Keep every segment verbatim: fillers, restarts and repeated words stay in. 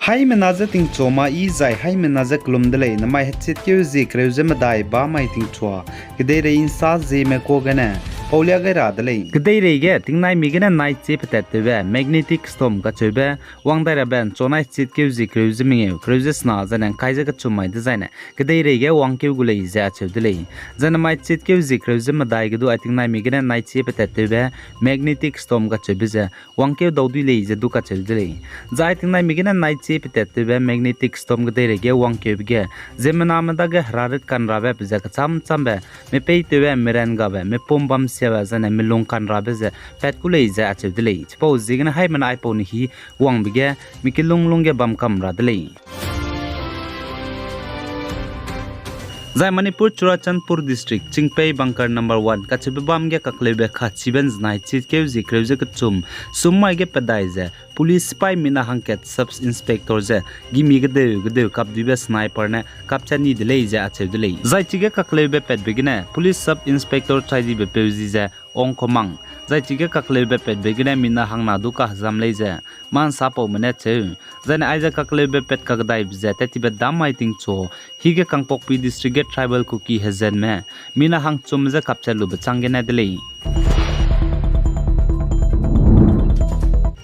Haimena je tingchua ma i zai haimena je kelum de lei, namai hechitkeu zie kereu ze medai bamai tingchua, kedeirei ’nsa zieme kuâ gene, paulia gai ra de lei. Kedeirei ge tingnaimi gene nai chie petat tewbe, magnetic storm kacheube, wang dai rabe ’nchunai hechitkeu zie kereu ze mengeu, kereu ze sena zaine ’ngkai ze kechum mai dezaine, kedeirei ge wangkeu gu lei ze acheu de lei. Zai namai hechitkeu zie kereu ze medai ge du ai tingnaimi gene nai chie petat tewbe, magnetic storm kacheube ze, wangkeu dau dui lei ze du kacheu de lei. Zai ai tingnaimi gene nai chie petat tewbe magnetic storm kedeirei ge wangkeube ge, ziemmename dage herarit kanrabe pe ze kechâm châmbe, mepeitewbe, meran gabe, mepum bam siabe, zaine melung kanrabe ze pat ku lei ze acheu de lei. Chipau ziegene haimena aipau ne hi wangbe ge, mi kilung lung ge bam kam ra de lei. Zai Manipur Churachandpur District, Chingpei Bunker number one kacheube bam ge kakleube kachibe ’nzenai hechitkeu zie kereu ze kechum, sum mai ge pedai ze, police sipai mina hangkat sub inspector ze, gimi gedeu gedeu kapduibe sniper ne kapchat ni de lei ze acheu de lei. Zai chige kakleube patbe gene, police sub inspector chai dibe peu zi ze, Ong Komang. Zai chige kakleube patbe gene mina hangna du kahezam lei ze, ma'nsapaume ne cheu. Zaine aize kakleube pat kakdaibe ze, tat tibe dam mai tingchu, hige Kangpokpi District ge tribal Kuki hezenme, mina hangchum ze kapchat lube chang gene de lei.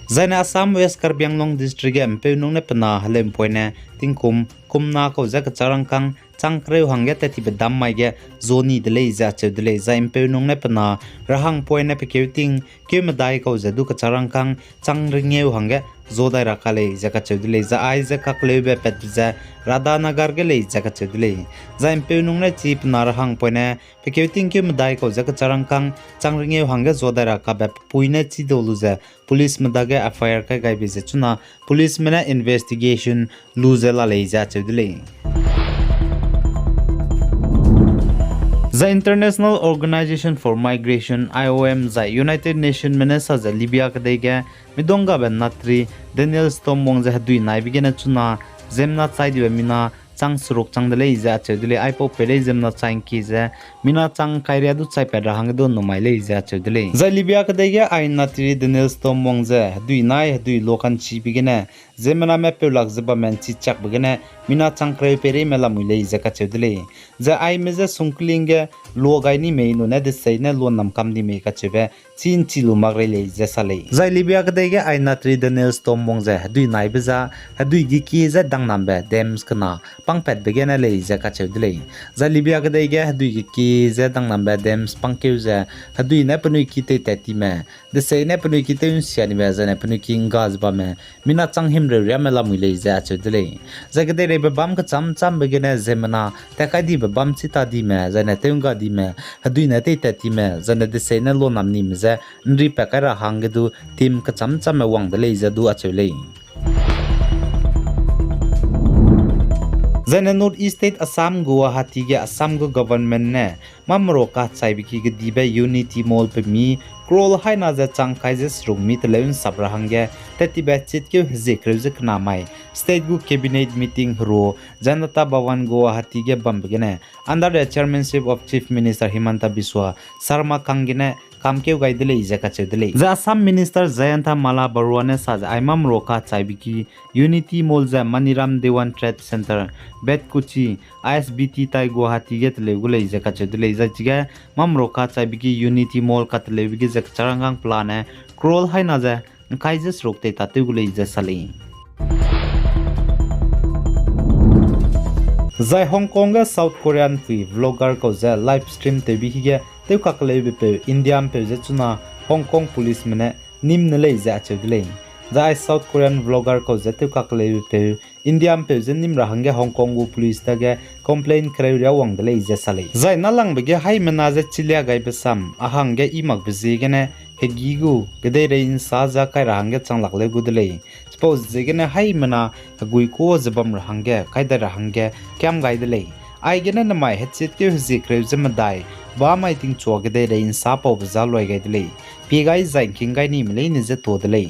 Zaine Assam West Karbi Anglong District ge ’mpeu nung ne pe na heleu'mpoine tingkum kumna kau ze kechârangkâng chang kereu hangge tat tibe dam mai ge zo ni de lei ze acheu de lei. Zai ’mpeu nung ne pe na rahang'mpoine pe keu ting keu medai kau ze du kechârangkâng chang ringeu hangge zo dai ra ka lei ze kacheu de lei. Zai aize kakleube patbe ze Radhanagar ge lei ze kacheu de lei. Zai ’mpeu nung ne chi pe na rahang'mpoine pe keu ting keu medai kau ze kechârangkâng chang ringeu hangge zo dai ra kabe pepui ne chî dau lu ze policeme dage F I R kai gaibe ze chuna policeme ne investigation lu ze la lei ze acheu de lei. Zai International Organization for Migration, I O M, zai United Nationme ne sa ze Libya kedei ge midonggabe natri Daniel Storm wang ze hedui naibe gene chuna ziemmena chai dibe mina chang seruk chang de lei ze acheu de lei. Aipau pei lei ziemmena chai ’ngkie ze mina chang ’ngkai ria du chaipat ra hangge du numai lei ze acheu de lei. Zai Libya kedei ge ai natri Daniel Storm wang ze hedui nai hedui lo ka'nchibe gene ziemmename peulak ze bamme ’nchi chakbe gene mina chang kereu peireime lamui lei ze kacheu de lei. Zai aime je sungkling ge lo gai ni mei nune desei ne lo nam kam di mei kacheube chî ’nchi lu mak rei lei ze sa lei. Zai Libya kedei ge ai natri Daniel Storm wang ze hedui naibe za hedui gekie ze dangnambe dams kena pangpatbe gene lei ze kacheu de lei. Zai Libya kedei ge hedui gekie ze dangnambe dams pangkeu ze hedui ne penui ki teitat time, desei ne penui ki tew ’nsia nibe zaine penui ki ’ngga ze bamme mina chang himreu riame lamui lei ze acheu de lei. Zai kedeireibe bâm kechâm châmbe gene ziemmena tat kai dibe bâm chita dime zaine tew ’ngga dime, hedui ne teitat time zaine desei ne lo nam nime je ’nripat kai ra hangge du team kechâm châmme wang de lei ze du acheu lei. Zaine North East State Assam Guwahati ge Assam gu government ne mamero kachaibe ki kedibe Unity Mall pemi crore haina ze chang ’ngkai ze seruk mi teleu ’nsap ra hangge tat tibe chitkeu hezie kereu ze kena mai state gu cabinet meeting heru Janata Bhavan Guwahati ge bambe gene under the chairmanship of Chief Minister Himanta Biswa Sarma kang gene kamkeu gai de lei ze kacheu de lei. Zai Assam Minister Jayanta Malla Barua ne sa ze ai mamero kachaibe ki Unity Mall ze Maniram Dewan Trade Centre, Bedkuchi, I S B T tai Guwahati ge teleu gu lei ze kacheu de lei. Zai chige mamero kachaibe ki Unity Mall kateleube ge ze kechârangkâng pelane crore haina ze ’ngkai ze seruk teitatew gu lei ze sa lei. Zai Hong Kong ge South Korean pui vlogger kau ze live stream tewbe hige tewkakleube peu India ’mpeu ze chuna Hong Kong policeme ne nîm ne lei ze acheu de lei. Zai ai South Korean vlogger kau ze tewkakleube peu India ’mpeu ze nîm ra hangge Hong Kong gu police dage complaint kereu riâ wang de lei ze sa lei. Zai nâlangbe ge haimena ze chilia gaibe sam a hangge i makbe ziegene hegî gu kedeirei ’nsa ze kai ra hangge chang lak leu gu de lei. Chipau ziegene haimena hegui kuâ ze bam ra hangge kai dai ra hangge kiam gai de lei. Aigene namai hechitkeu hezie kereu ze medai bamai tingchua kedeirei ’nsa paube za luai gai de lei. Pie gai zai ’ngking gai nime leine ze tuâ de lei.